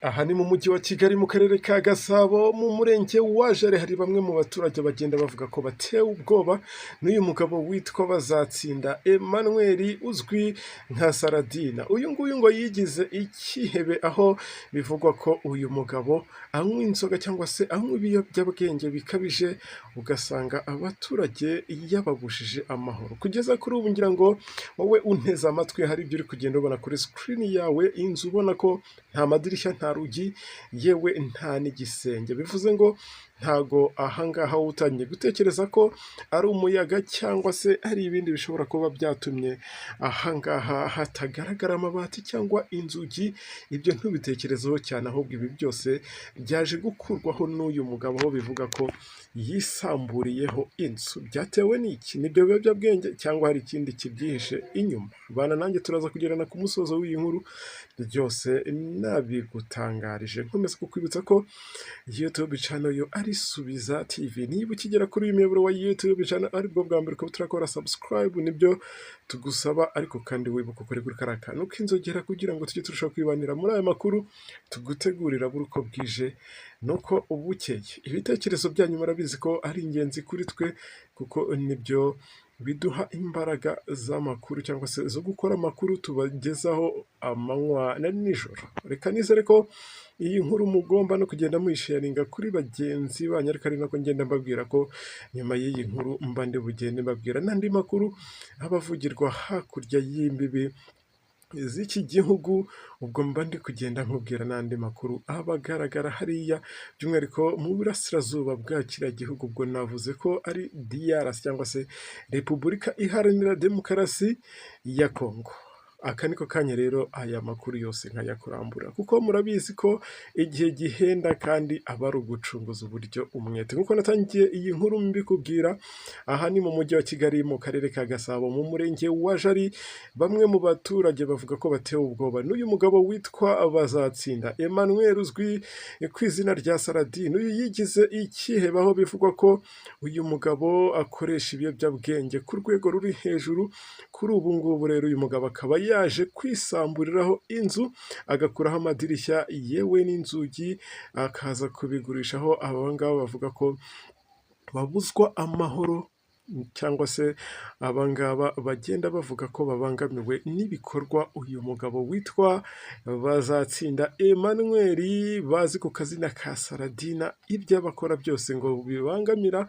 Aha ni mu mujyi wa Kigali, mu karere ka Gasabo, mu murenge wa Jari. Hari bamwe mu baturage bagenda bavuga ko batewe ubwoba n'uyu mugabo witwa Bazatsinda Emmanuel uzwi nka Saradina. Uyu nguyu ngo yigize ikihebe, aho bivugwa ko uyu mugabo anywa inzoga cyangwa se anywa ibiyobyabwenge bikabije, ugasanga abaturage yababujije amahoro. Kugeza kuri ubu, ngira ngo wowe unteze amatwi hari ibyo uri kugenda ubona kuri screen yawe, inzu ubona ko nta madirishya, nta rugi, yewe nta n'igisenge. Bivuze ngo ntago ahangaha wowe utangiye gutekereza ko ari umuyaga cyangwa se ari ibindi bishobora kuba byatumye ahangaha hatagaragara amabati cyangwa inzugi, ibyo ntubitekerezeho cyane, ahubwo ibi byose byaje gukurwaho n'uyu mugabo, aho bivuga ko yisamburiyeho inzu. Byatewe n'iki? Nibyo biyobyabwenge cyangwa hari ikindi kibyihishe inyuma? Bana nanjye turaza kugerana ku musozo w'iyi nkuru, byose nabigutangarije. Nkomeza kukwibutsa ko YouTube channel yo ari Subiza TV. Niba ukigera kuri uyu muyoboro wa YouTube channel aribwo bwa mbere, ukaba turakora subscribe, nibyo tugusaba, ariko kandi wibuka ukore kuri kariya kantu k'inzogera kugira ngo tujye turushaho kwibanira muri aya makuru tugutegurira buri uko bwije nuko bukeye. Ibitekerezo byanyu murabizi ko ari ingenzi kuri twe, kuko nibyo biduha imbaraga z'amakuru cyangwa se zo gukora amakuru tubagezaho amanywa na nijoro. Reka nizere ko iyi nkuru mugomba no kugenda muyisharinga kuri bagenzi banyu, ariko ari nako ngenda mbabwira ko nyuma y'iyi nkuru mba ndi bugende mbabwira n'andi makuru aba avugirwa hakurya y'imbibi z'iki gihugu. Ubwo mba ndi kugenda nkubwira n'andi makuru aba agaragara hariya, by'umwihariko mu burasirazuba bwa kiriya gihugu. Ubwo navuze ko ari DRC cyangwa se Repubulika Iharanira Demokarasi ya Kongo. Aka niko kanya rero aya makuru yose nkayakurambura, kuko murabizi ko igihe gihenda kandi aba ari ugucunguza uburyo umwete. Nk'uko natangiye iyi nkuru mbikubwira, aha ni mu mujyi wa Kigali, mu karere ka Gasabo, mu murenge wa Jari. Bamwe mu baturage bavuga ko batewe ubwoba n'uyu mugabo witwa Bazatsinda Emmanuel uzwi ku izina rya Saradine. Uyu yigize ikihebe, aho bivugwa ko uyu mugabo akoresha ibiyobyabwenge ku rwego ruri hejuru. Kuri ubu ngubu rero uyu mugabo akaba yaje kwisamburiraho inzu, agakuraho amadirishya yewe n'inzugi, akaza kubigurishaho. Aba ngaba bavuga ko babuzwa amahoro, cyangwa se aba ngaba bagenda bavuga ko babangamiwe n'ibikorwa uyu mugabo witwa Bazatsinda Emmanuel bazi ku kazina ka Saradina, ibyo aba akora byose ngo bibangamira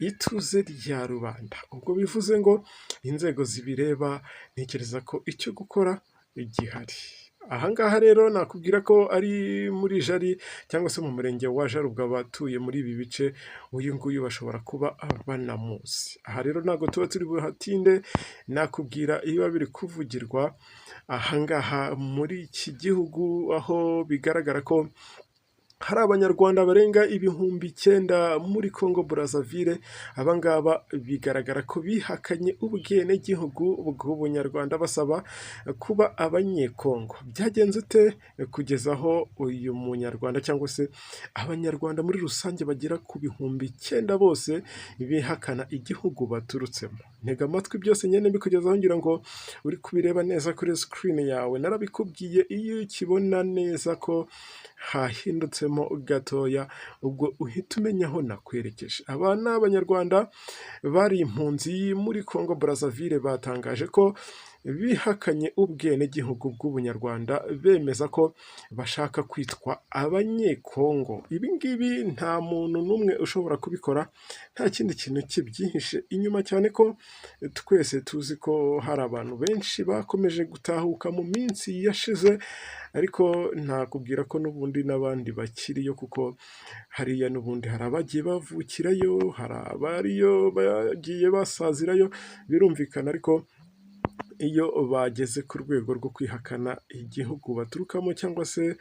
ituze rya rubanda. Ubwo bivuze ngo inzego zibireba, ntekereza ko icyo gukora gihari. Aha ngaha rero nakubwira ko ari muri Jari cyangwa se mu murenge wa Jari. Ubwo abatuye muri ibi bice uyu nguyu bashobora kuba banamuzi. Aha rero ntabwo tuba turi buhatinde, nakubwira ibiba biri kuvugirwa aha ngaha muri iki gihugu, aho bigaragara ko hari Abanyarwanda barenga 9000 muri Congo Brazzaville. Aba ngaba bigaragara ko bihakanye ubwenegihugu bw'Ubunyarwanda, basaba kuba Abanyekongo. Byagenze ute kugeza aho uyu munyarwanda cyangwa se Abanyarwanda muri rusange bagera ku 9000 bose bihakana igihugu baturutsemo? Ntega amatwi byose ngende mbikugezaho, ngira ngo uri kubireba neza kuri screen yawe. Narabikubwiye, iyo ukibona neza ko hahindutsemo gatoya, ubwo uhita umenya aho nakwerekeje. Aba ni Abanyarwanda bari impunzi muri Congo Brazzaville, batangaje ko bihakanye ubwenegihugu bw'Ubunyarwanda, bemeza ko bashaka kwitwa Abanyekongo. Ibi ngibi nta muntu n'umwe ushobora kubikora nta kindi kintu kibyihishe inyuma, cyane ko twese tuzi ko hari abantu benshi bakomeje gutahuka mu minsi yashize, ariko ntakubwira ko n'ubundi n'abandi bakiriyo, kuko hariya n'ubundi hari abagiye bavukirayo, hari abariyo bagiye basazirayo, birumvikana. Ariko iyo bageze ku rwego rwo kwihakana igihugu baturukamo cyangwa se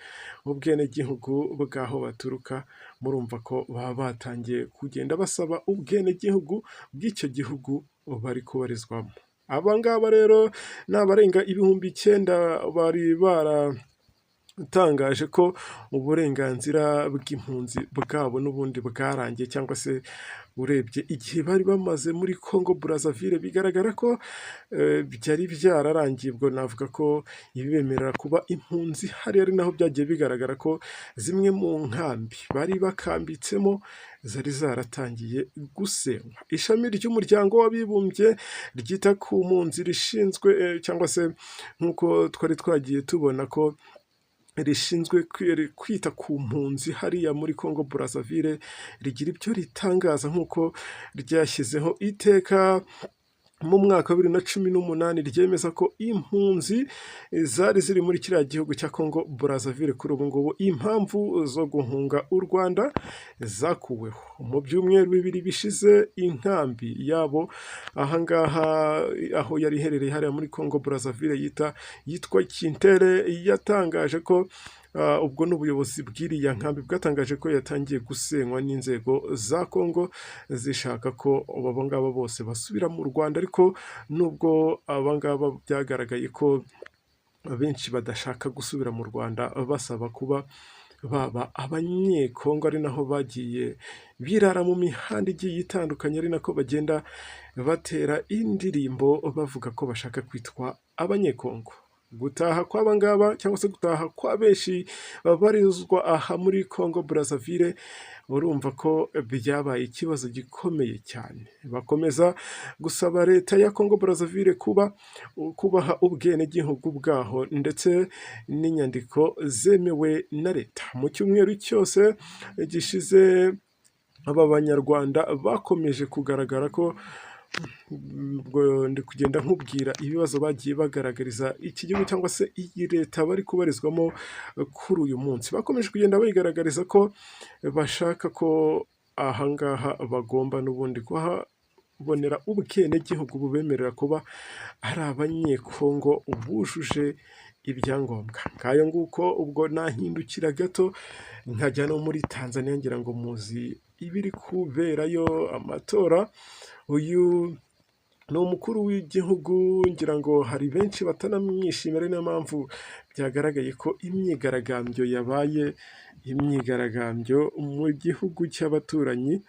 ubwenegihugu bw'aho baturuka, murumva ko baba batangiye kugenda basaba ubwenegihugu bw'icyo gihugu bari kubarizwamo. Aba ngaba rero ni abarenga 9000 bari bara yaratangaje ko uburenganzira bw'impunzi bwabo n'ubundi bwarangiye, cyangwa se urebye igihe bari bamaze muri Congo Brazzaville bigaragara ko byari byararangiye. Ubwo navuga ko ibibemerera kuba impunzi hari ari naho byagiye bigaragara ko zimwe mu nkambi bari bakambitsemo zari zaratangiye gusenywa. Ishami ry'Umuryango w'Abibumbye ryita ku mpunzi rishinzwe, cyangwa se nk'uko twari twagiye tubona ko rishinzwe kwita ku mpunzi hariya muri Congo Brazzaville, rigira ibyo ritangaza nk'uko ryashyizeho iteka mu mwaka wa 2018 ryemeza ko impunzi zari ziri muri kiriya gihugu cya Congo Brazzaville kuri ubu ngubu impamvu zo guhunga u Rwanda zakuweho. Mu byumweru 2 bishize, inkambi yabo ahangaha aho yari iherereye hariya muri Congo Brazzaville yitwa Kintere yatangaje ko ubwo n'ubuyobozi bw'iriya nkambi bwatangaje ko yatangiye gusenywa n'inzego za Congo zishaka ko abo ngabo bose basubira mu Rwanda. Ariko nubwo aba ngaba byagaragaye ko benshi badashaka gusubira mu Rwanda, basaba kuba baba Abanyekongo, ari naho bagiye birara mu mihanda igiye itandukanye, ari nako bagenda batera indirimbo bavuga ko bashaka kwitwa Abanyekongo. Gutaha kw'aba ngaba cyangwa se gutaha kwa benshi babarizwa aha muri Congo Brazzaville, urumva ko byabaye ikibazo gikomeye cyane. Bakomeza gusaba leta ya Congo Brazzaville kubaha ubwenegihugu bwaho ndetse n'inyandiko zemewe na leta. Mu cyumweru cyose gishize, aba Banyarwanda bakomeje kugaragara ko, ubwo ndi kugenda nkubwira ibibazo bagiye bagaragariza iki gihugu cyangwa se iyi leta bari kubarizwamo kuri uyu munsi, bakomeje kugenda bayigaragariza ko bashaka ko ahangaha bagomba n'ubundi kuhabonera ubwenegihugu bubemerera kuba ari Abanyekongo bujuje ibyangombwa. Ngayo nguko. Ubwo nahindukira gato nkajya no muri Tanzania, ngira ngo muzi ibiri kuberayo, amatora. Uyu ni umukuru w'igihugu, ngira ngo hari benshi batanamwishimira, ari nayo mpamvu byagaragaye ko imyigaragambyo yabaye imyigaragambyo mu gihugu cy'abaturanyi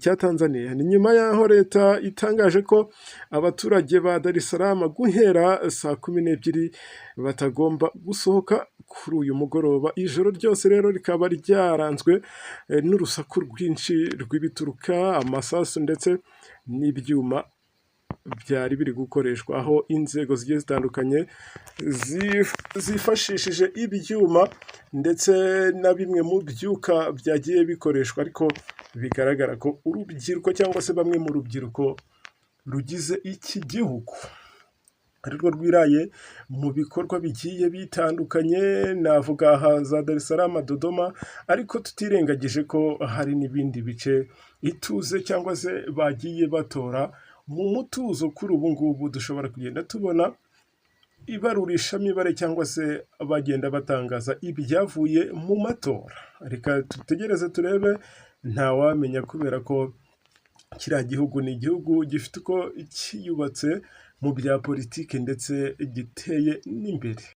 cya Tanzania. Ni nyuma y'aho leta itangaje ko abaturage ba Dar es Salaam guhera saa 12 batagomba gusohoka kuri uyu mugoroba. Ijoro ryose rero rikaba ryaranzwe n'urusaku rwinshi rw'ibituruka, amasasu ndetse n'ibyuma byari biri gukoreshwa, aho inzego zigiye zitandukanye zifashishije ibyuma ndetse na bimwe mu byuka byagiye bikoreshwa, ariko bigaragara ko urubyiruko cyangwa se bamwe mu rubyiruko rugize iki gihugu arirwo rwiraye mu bikorwa bigiye bitandukanye, navuga aha za Dar es Salaam, Dodoma, ariko tutirengagije ko hari n'ibindi bice ituze cyangwa se bagiye batora mu mutuzo. Kuri ubu ngubu dushobora kugenda tubona ibarurishamibare cyangwa se bagenda batangaza ibyavuye mu matora. Reka dutegereze turebe, ntawamenya, kubera ko kiriya gihugu ni igihugu gifite uko cyiyubatse mu bya politiki ndetse giteye n'imbere.